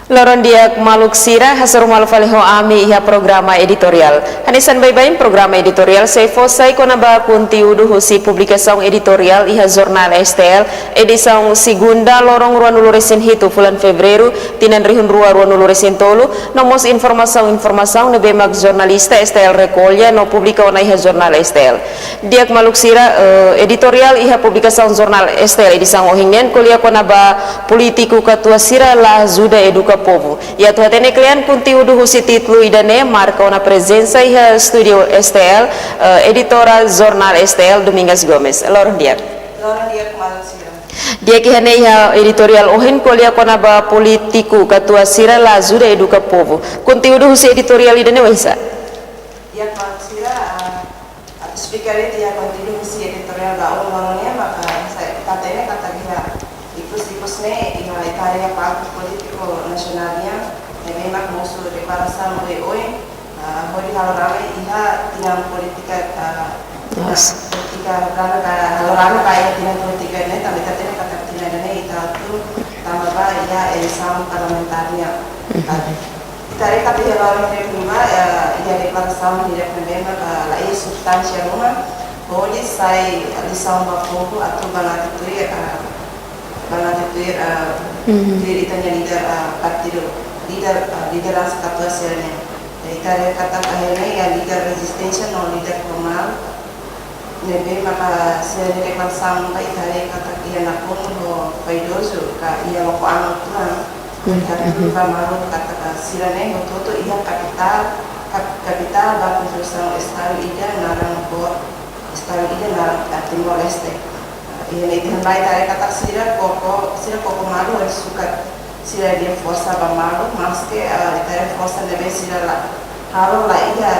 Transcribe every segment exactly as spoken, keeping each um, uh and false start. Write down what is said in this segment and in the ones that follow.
Loron di'ak maluk sira, hasoru malu fali ho ami iha programa editoriál. Hanesan baibain programa editoriál sei fó sai kona-ba konteúdu husi publikasaun editoriál iha jornál S T L, edisaun segunda, loron ruanulu-resin-hitu fulan Fevereiru, tinan rihun rua ruanulu-resin-tolu, no mós informasaun-informasaun ne'ebé mak jornalista S T L rekolla no publika ona iha jornál S T L. Di'ak maluk sira, eh, editoriál iha publikasaun jornál S T L edisaun ohin nian ko'alia kona-ba polítiku katuas sira la ajuda eduka povu. I atu hatene kle'an konteúdu husi títulu ida-ne'e, marka ona prezensa iha estúdiu S T L, eh, editora jornál S T L, Domingas Gomes. Loron di'ak. Loron di'ak maluk sira. Di'ak, iha ne'e iha editoriál ohin ko'alia kona-ba polítiku katuas sira la ajuda eduka povu. Konteúdu husi editoriál ida-ne'e oinsá? Di'ak maluk sira, ah, atu esplika de'it iha konteúdu husi editoriál ba ohin loron nian, maka sai ita hatene katak iha ikus-ikus ne'e, iha ita haree iha palku polítiku nasionál nian, ne'ebé mak mosu deklarasaun oioin, ah, hodi halo rame iha tinan polítika, ah, Yes. polítika, rame ka halo rame ba iha tinan polítika ne'e, tanba ita hatene katak tinan ne'e ita atu tama ba iha eleisaun parlamentár nian. Mhm. Ah, ita haree katak iha loron hirak liubá, eh, iha deklarasaun hirak ne'ebé mak, eh, la iha substánsia ruma, hodi sai lisaun ba povu atu banati tuir, eh, banati tuir, eh, Mhm. tuir ita-nia líder, eh, partidu, líder, eh, lideransa katuas sira-ne'e. Ita haree katak iha ne'e iha líder rezisténsia no líder formál, ne'ebé maka sira-nia deklarasaun ba ita haree katak iha nakonu ho vaidozu ka iha loko-an tuan. Mhm, Ita mhm. tuir ba malu katak sira-ne'e hotu-hotu iha kapitál, kap-, kapitál ba konstrusaun Estadu ida naran boot, Estadu ida naran, ah, Timor-Leste. Ah, iha ne'e ita haree katak sira koko, sira koko malu hodi sukat sira-nia forsa ba malu, maske, ah, ita haree forsa ne'ebé sira la halo la iha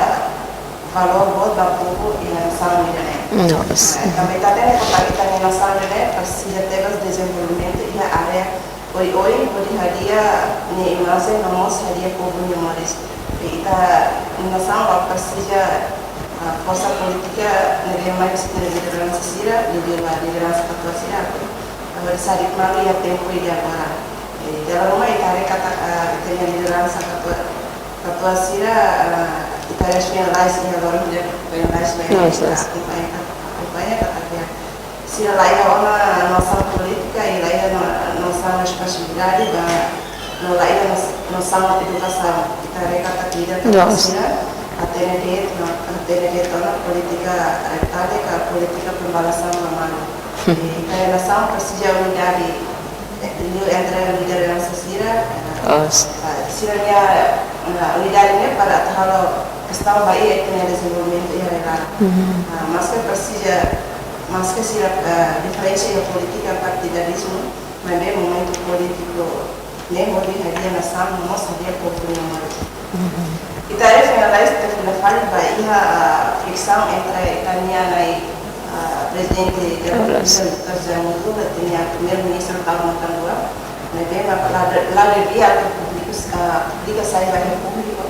valór boot ba povu iha nasaun ida-ne'e. Yes. Eh, tanba ita hatene katak ita-nia nasaun ida-ne'e presiza tebes dezenvolvimentu iha área oioin hodi hadi'a nia imajen no mós hadi'a povu nia moris. I ita-nia nasaun la presiza, ah, forsa polítika ne'ebé mai husi lideransa sira, lider-, lideransa katuas sira, hodi sadik malu iha tempu ida agora. I dala ruma ita haree katak, ah, ita-nia lideransa katuas, katuas sira, ah, ita haree finalize iha loron hirak finalize ba Yes, ita yes. akompaña, akompaña katak iha sira la iha ona nosaun polítika, i la iha no-, nosaun responsabilidade ba, no la iha nos-, nosaun edukasaun. Ita haree katak ida Yes. sira, hatene de'it, no, hatene de'it ona polítika represália ka polítika pembalasan ba malu. Hmm. I ita-nia nasaun presiza unidade, eh, liu entre lideransa sira, eh, Yes. ah, sira-nia, ah, unidade ne'e para atu halo kestaun ba iha ita-nia dezenvolvimentu iha rai-laran. Mhm. Ah, maske presiza, maske sira, ah, diferensa iha polítika partidarizmu, maibé momentu polítiku ne'e hodi hadi'a nasaun, no mós hadi'a povu nia moris. Mhm. Ita haree finalize ita fila fali ba iha, ah, friksaun entre ita-nia na'i, ah, Prezidente da Repúblika, Yes. Doutór José Ramos Horta, ho ita-nia Primeiru-Ministru Paulo Matan Ruak, maibé mak la de-, la devia atu públiku, ah, publika sai ba iha públiku.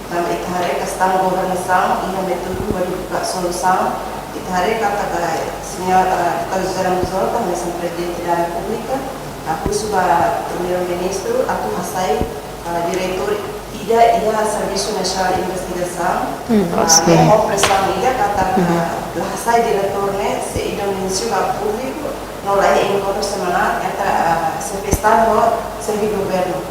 Tanba ita haree kestaun governasaun iha métodu hodi buka solusaun. Ita haree katak señór, ah, Doutór José Ramos Horta, hanesan Prezidente da Repúblika, ah, husu ba Primeiru-Ministru atu hasai, ah, diretór ida iha Servisu Nasionál Investigasaun, Hmm, ah, oke. ne'e ho presaun ida katak, Mhm. ah, la hasai diretór ne'e sei iha domísiu ba públiku, no la iha enkontru semanál entre, ah, xefe Estadu ho xefe governu.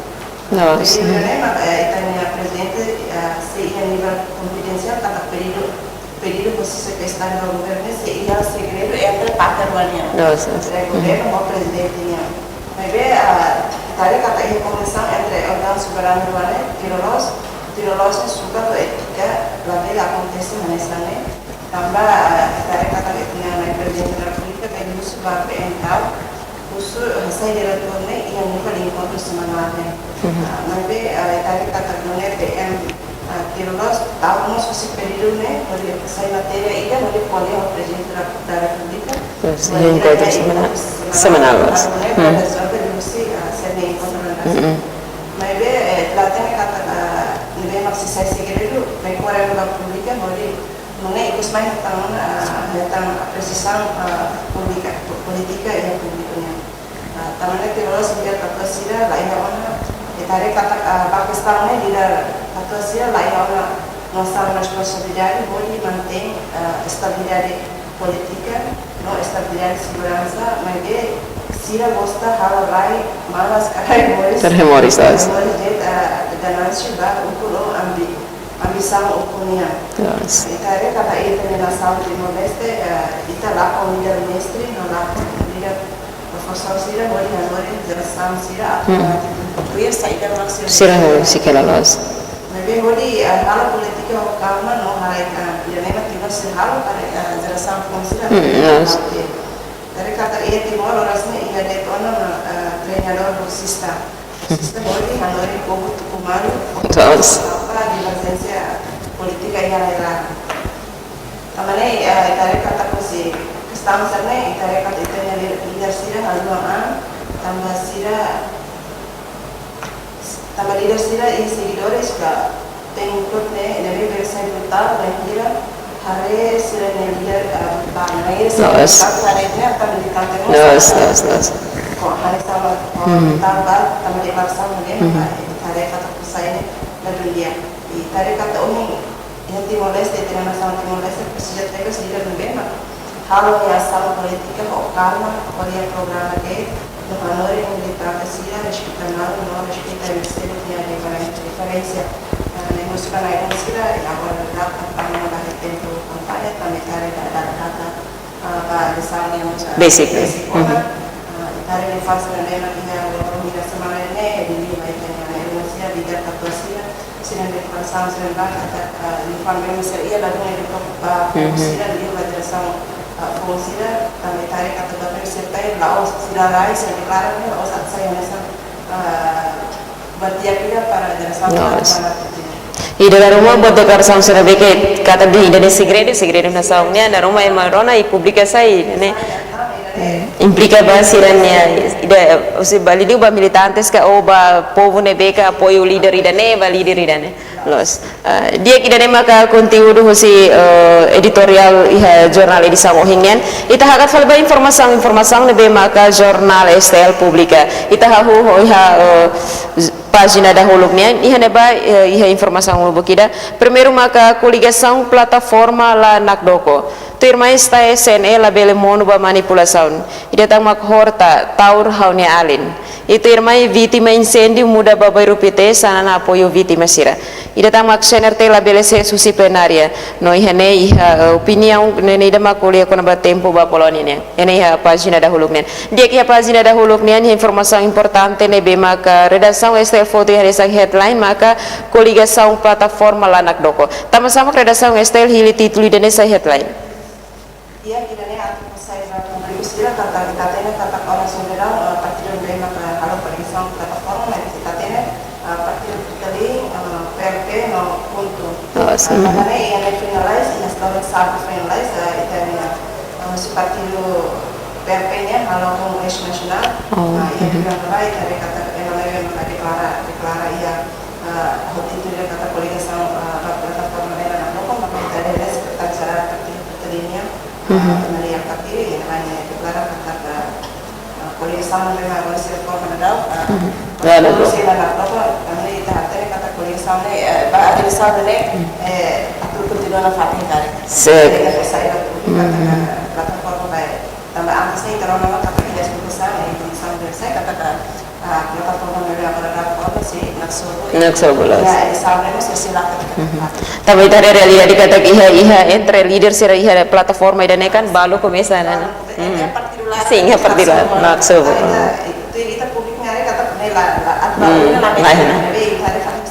Yes. Pedidu ne'e mak, eh, ita-nia Prezidente, eh, sei iha nivel konfidensiál katak pedidu, pedidu husi xefe Estadu no governu sei iha segredu entre parte rua nian. Yes, yes. Entre governu ho Prezidente nian. Maibé, eh, ita haree katak iha konvensaun entre órgaun soberanu rua ne'e, Tiro-Loos, Tiro-Loos ne'e sukat ho étika, labele akontese hanesan ne'e. Tanba, eh, ita haree katak ita-nia Prezidente da Repúblika bele husu ba P N K, husu, eh, hasai diretór ne'e iha nivel enkontru semanál ne'e. Mhm. Ah, maibé, ah, ita haree katak nune'e P M, ah, Tiro-Loos tau mós husi pedidu ne'e, hodi hasai matéria ida, hodi ko'alia ho Prezidente da, da Repúblika. Yes, hodi iha enkontru semanál, semanál, semanál, mas. Atu nune'e, Hmm. rezolve husi, ah, sira-nia enkontru ne'e. Hmm. Maibé, eh, la hatene katak, ah, ne'ebé mak sei sai segredu, mai ko'alia ba públiku, hodi nune'e ikus mai hetan, ah, hetan apresiasaun, ah, públika, po-, polítika iha públiku nian. Ah, tanba ne'e Tiro-Loos sira katak sira la iha ona, Ita haree katak, ah, ba kestaun ne'e líder katuas sira la iha ona nosaun responsabilidade hodi mantein, ah, estabilidade polítika no estabilidade seguransa, maibé sira gosta halo rai malas ka rai moris. Ka rai moris, yes. Rai moris de'it, ah, ganánsia ba ukun no ambi-, ambisaun ukun nian. Yes. Ita haree katak ita-nia nasaun Timor-Leste, ah, ita lakon líder mestre, no lakon líder profesór sira hodi hanorin jerasaun sira atu, hmm, atu tuir saida mak sira, sira halo, sei hela loos. Maibé hodi, eh, halo polítika ho kalma no haraik an. Ida-ne'e mak Timor sei halo para, eh, jerasaun foun sira. Hmm, yes. Oke. Ita haree katak iha Timor oras ne'e iha de'it ona, eh, treinadór boksista. Boksista hodi hanorin povu tuku malu. Yes. Tanba diverjénsia polítika iha rai-laran. Tanba ne'e, eh, ita haree katak husi kestaun sira-ne'e, ita haree katak ita-nia lí-, líder sira haluha an, tanba sira, tanba líder sira i seguidores ka pengikut ne'e, ne'ebé bele sai brutál, bainhira haree sira-nia líder, eh, ba, haree sira-nia, yes, brutál, haree ne'e, tanba militante mós, yes, yes, yes, ko, haree sama, ko, mhm, brutál ba, tanba deklarasaun ne'e, mhm, ba, ita haree katak husi ne'e, la dunia. Ita haree katak ohin, iha Timor-Leste, ita-nia nasaun Timor-Leste, presiza tebes líder ne'ebé mak halo nia asaun polítika ho kalma, ko'alia programa de'it, no hanorin militante sira respeita malu, no respeita M S T nia diferen-, diferensa. Ah, ne'e mós ba naran sira, i agora data kampaña, ba iha tempu kampaña, tanba ita haree data, data, ah, ba eleisaun ne'e mós, ah, besik, besik, mhm, ona. Ah, ita haree ne'e fase ne'ebé mak iha loron ida semana ne'e, Dili mai tanya, ne'e mós iha líder katuas sira, sira-nia deklarasaun sira-ne'e katak, eh, informe sira iha ladún eduka ba, mhm, sira liu ba jerasaun, eh, foun sira, tanba ita haree katak ba sira, sira la'ós, sira rai, sira deklara ne'e la'ós atu sai hanesan, eh, buat di'ak ida para jerasaun, loos, ita-nia. I dala ruma buat deklarasaun sira ne'ebé katak dehan ida-ne'e segredu, segredu nasaun nian, dala ruma ema rona i publika sai, ne'e. Implika ba sira-nia, ida, husi ba liuliu ba militantes ka ou ba povu ne'ebé ka apoiu líder ida-ne'e, ba líder ida-ne'e. Loos. Ah, di'ak, ida-ne'e maka konteúdu husi, eh, editoriál iha jornál edisaun ohin nian. Ita hakat fali ba informasaun, informasaun ne'ebé maka jornál S T L publika. Ita hahú ho iha, eh, pájina dahuluk nian, iha ne'ebá, eh, iha informasaun lubuk ida. Primeiru maka koligasaun plataforma la nakdoko. Tuirmai STAE-CNE labele monu ba manipulasaun. Ida tan mak Horta, taur ha'u-nia alin. I tuirmai vítima inséndiu muda ba bairru Pité, Xanana apoiu vítima sira. Ida tan mak CNRT labele ses husi plenária. No iha ne'e iha, eh, opiniaun ne'e, ne'e ida mak ko'alia kona-ba tempu ba Polónia nian. Iha ne'e iha pájina dahuluk nian. Di'ak, iha pájina dahuluk nian iha informasaun importante ne'ebé maka redasaun STL foti hanesan headline maka koligasaun plataforma la nakdoko. Tanba sá mak redasaun STL hili títulu ida-ne'e sai headline? Di'ak, ida-ne'e atu sai ba públiku sira katak ita hatene katak oras ne'e daudaun, eh, partidu ne'ebé maka halo koligasaun plataforma, ita hatene, eh, partidu Fretilin, eh, PLP no KHUNTO. Oh, ah, mm. Tanba ne'e iha ne'e finalize, iha sitoran sábadu finalize, eh, ita-nia, eh, husi partidu PLP nian halo kongresu nasionál. Oh, ah, iha, mhm, Vila Nova, ita haree katak ema ne'ebé maka deklara, deklara iha, eh, ho títulu ida katak koligasaun, eh, ba plataforma ne'e la nakdoko, maka ita haree sekretaru jerál partidu Fretilin nian, mhm, eh, Maria Kapiri, nia deklara katak, eh, ah, koligasaun ne'ebé mak agora sira forma daudaun, ah, mhm, la nakdoko. Sira la nakdoko, tanba ne'e ita hatene katak koligasaun ne'e, eh, ba koligasaun ne'e, mhm, eh, atu kontinua nafatin karik. Sip. Jadi, ita sai ba, mhm, katak, ah, plataforma ba, tanba antes ne'e ita rona katak iha diskusaun, eh, diskusaun ne'e sai katak, ah, plataforma ne'ebé agora daudaun forma sei naksobu. Naksobu, loos. Ya, eh, sabe, ne'e sei, sei lakat. Mhm. Tanba ita haree realidade katak iha, iha entre líder sira iha plataforma ida-ne'e kan balu komesa, ne'e? Balu komesa, mhm, eh, partidu laran. Sin, iha partidu laran. Naksobu. Naksobu. Ah, ita, ita, ita públiku haree katak ne'e la, la, atu, hmm, la, la, la, la, la, la, la, la,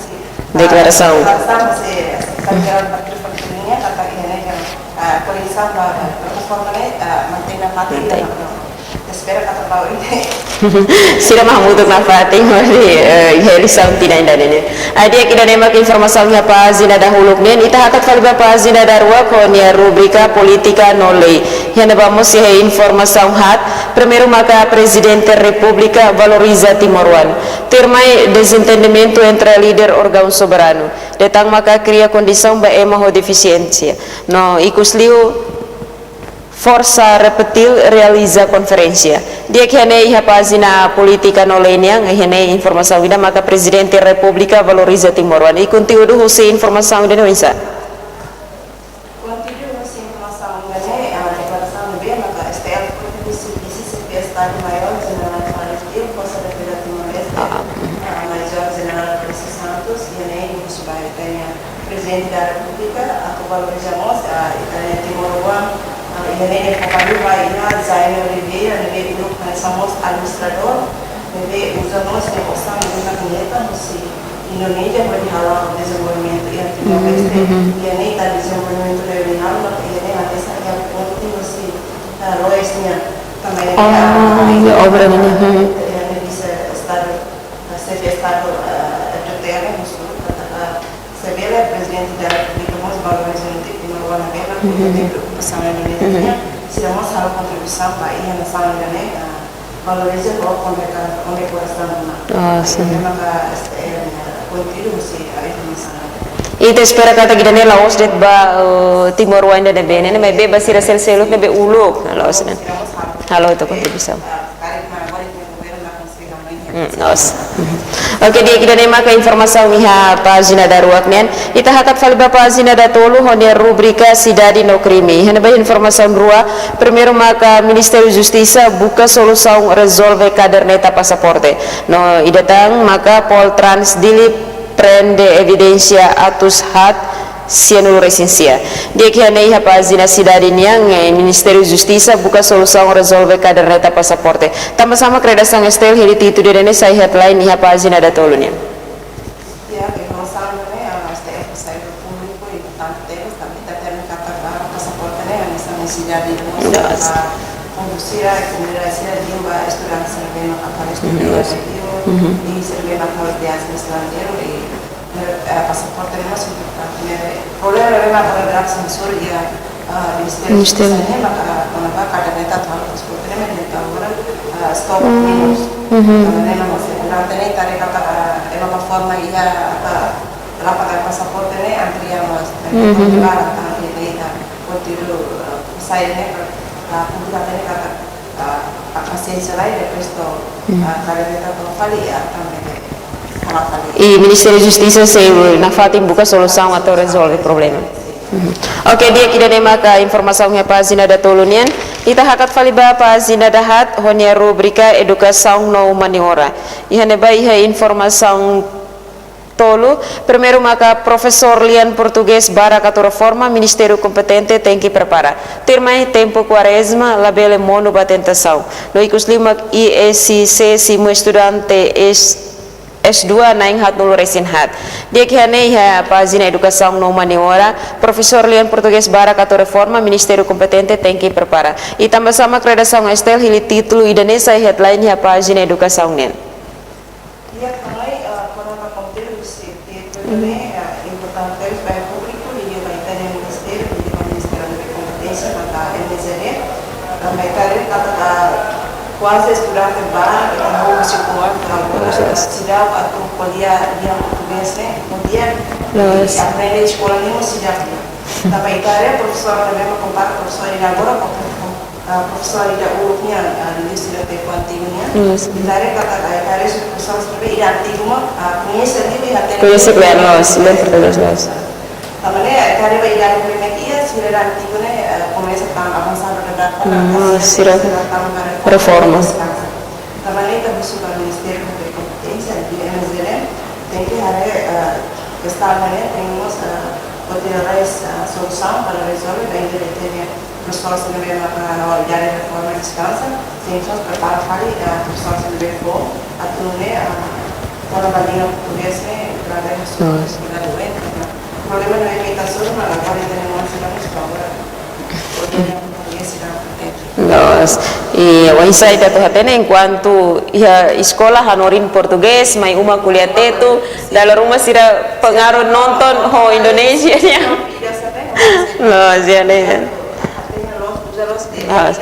deklarasaun. Deklarasaun husi, husi, hmm, sekretáriu jerál partidu Fretilin nian katak iha ne'e kan, ah, koligasaun ba, ah, plataforma ne'e, ah, mantein nafatin. Mantein. Ita espera katak ba oin. Sira mak hamutuk nafatin hodi, eh, iha eleisaun tinan ida-ne'e. Ah, di'ak, ida-ne'e mak informasaun iha pájina dahuluk nian, ita hakat fali ba pájina daruak ho nia rubrika Polítika no Lei. Iha ne'ebá mós iha informasaun haat, primeiru maka Prezidente Repúblika valoriza timoroan. Tuirmai dezentendimentu entre líder órgaun soberanu. Ida tan maka kria kondisaun ba ema ho defisiénsia. No ikusliu Forsa Reptil realiza konferénsia. Di'ak, iha ne'e iha pájina polítika no lei nian, iha ne'e informasaun ida maka Prezidente Repúblika valoriza timoroan. I konteúdu husi informasaun ida-ne'e oinsá? Konteúdu husi informasaun ida-ne'e, ah, deklarasaun ne'ebé maka S T L foti husi Vise Xefe Estadu Maiór Jenerál Fali Dio, Forsa Defeza Timor-Leste, ah, Major Jenerál Francisco Santos, iha ne'e husu ba ita-nia Prezidente da Repúblika, atu valoriza mós, ah, ita-nia timoroan, ah, iha ne'e fó kaben ba iha Jaime Oliveira, ne'ebé uluk hanesan mós administradór, ne'ebé uza mós nia osan ne'ebé mak hetan husi Indonézia hodi hala'o dezenvolvimentu iha Timor-Leste. Mhm. Iha ne'e ita dezenvolvimentu regionál, maka iha ne'e hanesan iha ponte husi, ah, Loes nian. Tanba iha ne'e, ah, iha obra ne'e, mhm, iha ne'e Vise Estadu, ah, Xefe Estadu, ah, R D T R, husu katak, ah, se bele Prezidente da Repúblika mós valoriza timoroan ne'ebé mak, mhm, iha ne'e preokupasaun Indonézia, mhm, nian, sira mós halo kontribuisaun ba iha nasaun ida-ne'e, ah, valoriza ho kondeka-, kondekorasaun ona. Ah, sin. Ne'e maka S T L nia konteúdu husi, ah, informasaun. Ita espera katak ida-ne'e la'ós de'it ba, uh, timoroan ida ne'ebé, ne'e, ne'ebé ba sira seluk-seluk ne'ebé uluk, la'ós, ne'e. Halo ita kontribuisaun. Ah, karik mana boleh nia governu na konsiga mai. Hmm, loos. Mhm. Oke, di'ak, ida-ne'e maka informasaun iha pájina daruak nian. Ita hakat fali ba pájina datolu ho nia rubrika Sidade no Krime. Iha ne'ebá informasaun rua, primeiru maka Ministériu Justisa buka solusaun rezolve kaderneta pasaporte. No ida tan maka Poltrans Dili prende evidénsia atus haat sianulu resin sia. Di'ak, iha ne'e iha pájina Sidade nian, eh, Ministériu Justisa buka solusaun rezolve kaderneta pasaporte. Tanba sá mak redasaun S T L hili títulu ida-ne'e sai headline iha pájina datolu nian. Ya, informasaun ne'e, ah, S T L sai ba públiku importante tebes, tanba ita hatene katak pasaporte ne'e hanesan nesesidade mós, ya, ba povu sira, komunidade sira, liuliu ba estudante sira ne'ebé mak halo, mhm, estudu iha, mhm, i sira ne'ebé mak halo viajen estranjeiru, i, eh, pasaporte ne'e mós importante, ne'e. Problema ne'ebé mak agora grave hanesan sira iha, ah, Ministériu, Ministériu Justisa ne'e maka, ah, kona-ba kaderneta atu halo pasaporte ne'e mak iha agora, ah, stop, hmm, mós. Mhm. Tanba ne'e mós durante ne'e ita haree katak, ah, ema ba forma iha, ah, la pakai pasaporte ne'e antrian loos, mhm, tanba ne'e ita kontinua, eh, sai ne'e para, para públiku hatene katak, eh, pasiénsia lai, depois to'o, mhm, eh, kaderneta to'o fali, ya, tanba ne'e, kala fali. I Ministériu Justisa sei nafatin buka solusaun atu rezolve problema. Mhm. Oke, di'ak, ida-ne'e maka informasaun iha pájina datolu nian. Ita hakat fali ba pájina dahaat ho nia rubrika Edukasaun no Umaniora. Iha ne'ebá iha informasaun tolu, primeiru maka profesór lian portugés barak atu reforma, ministériu kompetente tenke prepara. Tuirmai tempu Kuarezma, labele monu ba tentasaun. No ikus liu mak I S C simu estudante S, S dua na'in haatnulu resin haat. Di'ak, iha ne'e iha pájina Edukasaun no Umaniora, profesór lian portugés barak atu reforma, ministériu kompetente tenke prepara. I tanba sá mak redasaun S T L hili títulu ida-ne'e sai headline iha pájina Edukasaun nian. Di'ak, tanba ne'e, eh, kona-ba konteúdu husi títulu, mhm, ne'e, eh, importante ba públiku, liuliu ba ita-nia ministériu, liuliu ba Ministériu Kompeténsia, maka M S D, tanba ita haree katak kuaze estudante barak, ita halo husi kuan, ita halo, loos, eh, seidauk atu ko'alia lian portugés ne'e, kemudian, loos, i aprende eskola nian seidauk. Tanba ita haree profesór ne'ebé mak kompara profesór ida agora ho, ah, profesór ida uluk nian, ah, liuliu sira tempu antigu nian. Hmm. Ita haree katak, ah, ita haree profesór sira ida antigu mak, ah, koñese liu, hatene, koñese liu, kle'an loos, lian portugés loos. Tanba ne'e, ah, ita haree ba ida uluk nian, sira ida antigu ne'e, ah, komesa tan avansadu, hmm, sira, sira tan ba reforma. Reforma. Tanba ne'e ita husu ba Ministériu Kompeténsia, liuliu M S D M, tenke haree, eh, kestaun ne'e, tenke mós, eh, pode traz, eh, solusaun para rezolve, bainhira ita-nia profesór sira ne'ebé mak, eh, halo idade reforma deskansa, tenke mós prepara fali, eh, profesór sira ne'ebé foun, atu nune'e, eh, kona-ba lian portugés ne'e, grave, loos, grave, eh, problema ne'e ita solusaun, mas agora ita-nia mós sira mós agora. Pode lian portugés sira, eh, Loos. I oinsá ita atu hatene, enkuantu iha eskola hanorin portugés, mai uma ko'alia tetun, dala ruma sira pengaruh nonton ho Indonézia nian. Loos, ya, ne'e. Loos.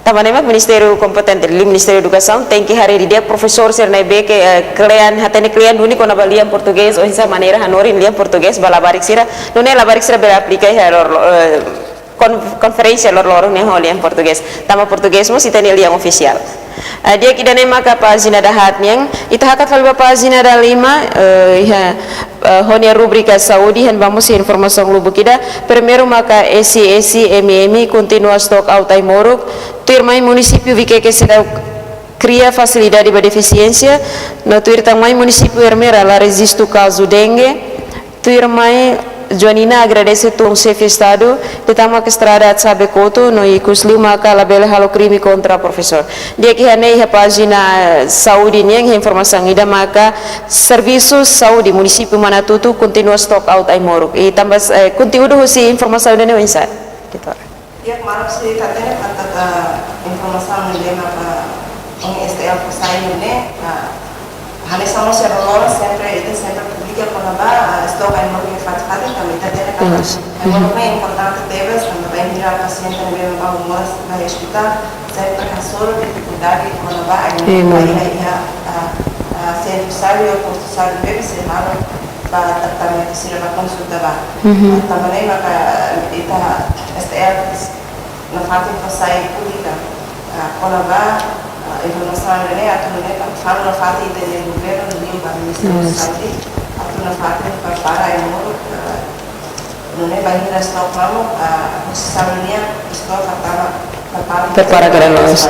Tanba ne'e mak ministériu kompetente, liuliu Ministériu Edukasaun, tenke haree didi'ak profesór sira ne'ebé ke, eh, kle'an, hatene kle'an duni kona-ba lian portugés, oinsá maneira hanorin lian portugés ba labarik sira, nune'e labarik sira bele aplika iha, eh, kon-, konferénsia loroloron ne'e ho lian portugés. Tanba portugés mós ita-nia lian ofisiál. Ah, di'ak, ida-ne'e maka pájina dahaat nian, ita hakat fali ba pájina dalima, eh, iha, eh, ho nia rubrika saúde, iha ne'ebá mós iha informasaun lubuk ida. Primeiru maka S S M M kontinua stock out ai-moruk, tuirmai munisípiu Viqueque seidauk kria fasilidade ba defisiénsia, no tuir tan mai munisípiu Ermera la rejistu kazu dengue, tuirmai Joanina agradese tun xefe Estadu, de tan maka estrada Atsabe Kotu, no ikus liu maka labele halo krime kontra profesór. Di'ak, iha ne'e iha pájina saúde nian iha informasaun ida maka servisu saúde munisípiu Manatutu kontinua stock out ai-moruk. I tanba, eh, konteúdu husi informasaun ida-ne'e oinsá, editora? Di'ak, maluk sira hatene katak informasaun ne'ebé maka ohin S T L fó sai ne'e, ah, hanesan mós loroloron sempre, ita sempre publika kona-ba, ah, stock ai-moruk iha fatin-fatin, tanba ita hatene katak ai-moruk ne'e importante tebes, tanba bainhira pasiente ne'ebé maka moras ba iha ospitál, sempre hasoru difikuldade kona-ba ai-moruk. Ai-moruk. Bainhira iha, ah, ah, sentru saúde ou postu saúde ne'ebé sei halo ba tratamentu sira, ba konsulta ba. Tanba ne'e maka ita S T L nafatin fó sai publika, ah, kona-ba, ah, informasaun ne'e atu nune'e ba fanu nafatin ita-nia governu liu ba Ministériu Saúde, atu nafatin prepara ai-moruk, ah, nune'e bainhira stock mamuk, ah, husi saúde nian stock hatama prepara. Prepara kedas loos.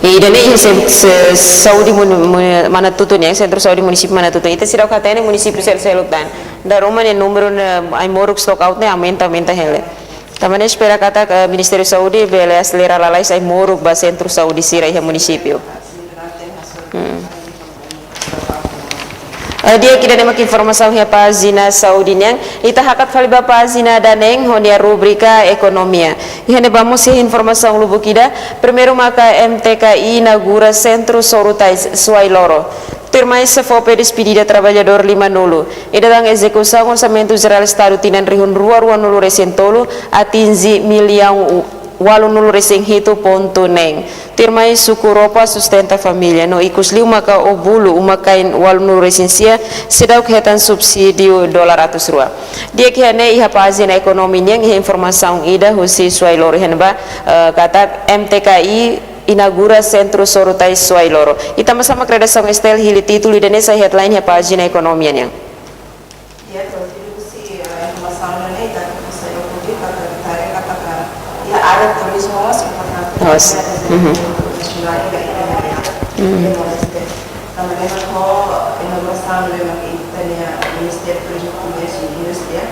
I ida-ne'e iha se, se, saúde mun-, mun-, Manatutu nian, sentru saúde munisípiu Manatutu. Ita seidauk hatene munisípiu sel-, seluk tan. Dala ruma ne'e númeru ne'e ai-moruk stock out ne'e aumenta, aumenta hela. Tanba ne'e espera katak, eh, Ministériu Saúde bele aselera lalais ai-moruk ba sentru saúde sira iha munisípiu. Hmm. Eh, di'ak, ida-ne'e maka informasaun iha pájina saúde nian, ita hakat fali ba pájina daneen ho nia rubrika ekonomia. Iha ne'ebá mós iha informasaun lubuk ida, primeiru maka M T K I inaugura sentru soru tais Suai Loro. Tuirmai SEFOPE despedida traballadór lima-nulu. Ida tan ezekusaun Orsamentu Jerál Estadu tinan rihun rua ruanulu resin tolu atinje millaun ualunulu resin hitu pontu neen. Tuirmai suku Ropa sustenta família no ikus liu maka Obulu uma-kain ualunulu resin sia seidauk hetan subsídiu dolar atus rua. Di'ak, iha ne'e iha pájina ekonomia nian iha informasaun ida husi Suai Loro iha ne'ebá, eh, katak M T K I inaugura sentru soru tais Suai Loro. Ita mós sama redasaun S T L hili títulu ida-ne'e sai headline iha pájina ekonomia nian. Di'ak, atu husi, eh, informasaun ne'e ita sai oportunidade para ita haree katak iha área turizmu mós importante. Mós. Nasionál ida, ida ne'e. Tanba ne'e ho inaugurasaun ne'e mak ita-nia Ministériu Turizmu, Komérsiu no Indústria,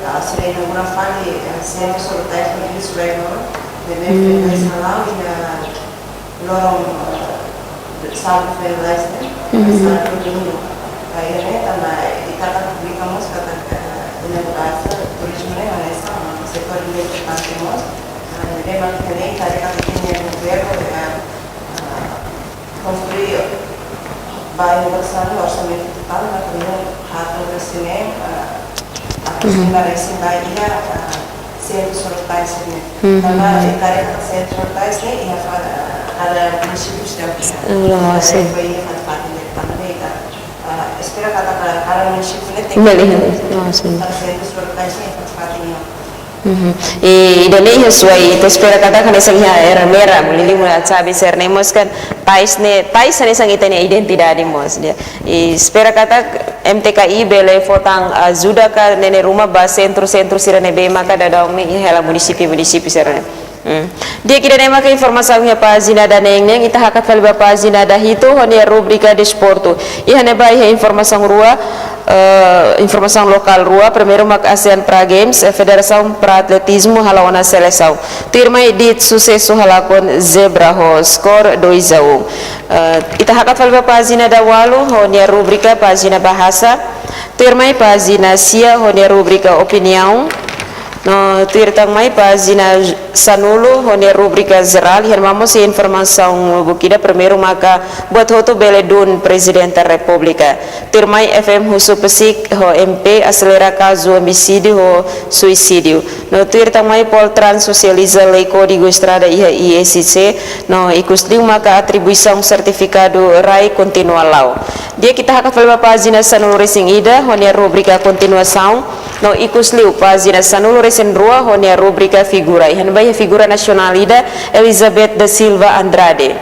ah, sira inaugura fali, eh, sentru soru tais Suai Loro, ne'ebé foin hala'o iha loron, eh, sábadu foin lalais ne'e, sábadu domingu. Iha ne'e tanba ita publika mós katak, eh, iha ne'ebá turizmu ne'e hanesan setór ida importante mós. Ah, ne'ebé mak ita haree katak ita-nia governu, eh, ah, konstrui ba inaugurasaun orsamentu totál, mak ita hatun resin ne'e, ah, atu sima resin ba iha, ah, sentru soru tais ne'e. Tanba ita haree katak sentru soru tais ne'e iha fa-, ah, kada munisípiu sira. Loos. Ita haree ba iha fatin-fatin ne'e tanba ne'e ita, ah, espera katak kada munisípiu ne'e tenke bele, loos, kada sentru soru tais ne'e iha fatin-fatin ne'e. I ida-ne'e iha Suai, ita espera katak hanesan iha Ermera, Mulili, Atsabe sira-ne'e mós kan tais ne'e, tais hanesan ita-nia identidade mós, di'ak. I espera katak M T K I bele fó tan ajuda ka nene ruma ba sentru-sentru sira ne'ebé maka daudaun ne'e iha hela munisípiu-munisípiu sira-ne'e. Hmm. Di'ak, ida-ne'e maka informasaun iha pájina daneen nian, ita hakat fali ba pájina dahitu ho nia rubrika desportu. Iha ne'ebá iha informasaun rua, eh, informasaun lokál rua, primeiru mak ASEAN Para Games, eh, Federasaun Para Atletizmu hala'o ona selesaun. Tuirmai DIT susesu halakon zebra ho skor dois a um. Eh, ita hakat fali ba pájina daualu ho nia rubrika pájina bahasa. Tuirmai pájina sia ho nia rubrika opiniaun. No tuir tan mai pájina sanulu ho nia rubrika jerál, iha ne'e mós iha informasaun lubuk ida. Primeiru maka buat hotu bele duun Prezidente Repúblika. Tuirmai F M husu PASIK ho M P aselera kazu omisídiu ho suisídiu. No tuir tan mai Poltran sosializa lei Kódigu Estrada iha I S C, no ikusliu maka atribuisaun sertifikadu rai kontinua la'o. Di'ak, ita hakat fali ba pájina sanulu resin ida ho nia rubrika kontinuasaun, no ikusliu pájina sanulu resin rua ho nia rubrika figura. Iha ne'ebá iha figura nasionál ida, Elizabeth da Silva Andrade.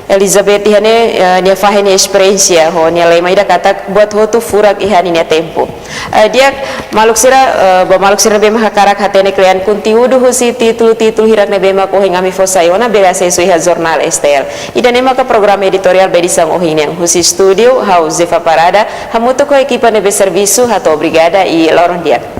Elizabeth iha ne'e, eh, nia fahe nia esperiénsia ho nia lema ida katak buat hotu furak iha ninia tempu. Eh, di'ak, maluk sira, eh, ba maluk sira ne'ebé mak hakarak hatene kle'an konteúdu husi títulu-títulu hirak ne'ebé mak ohin ami fó sai ona, bele asesu iha jornál S T L. Ida-ne'e maka programa editoriál ba edisaun ohin nian. Husi estúdiu, ha'u Zefa Parada, hamutuk ho ekipa ne'ebé servisu, hato'o obrigada i loron di'ak.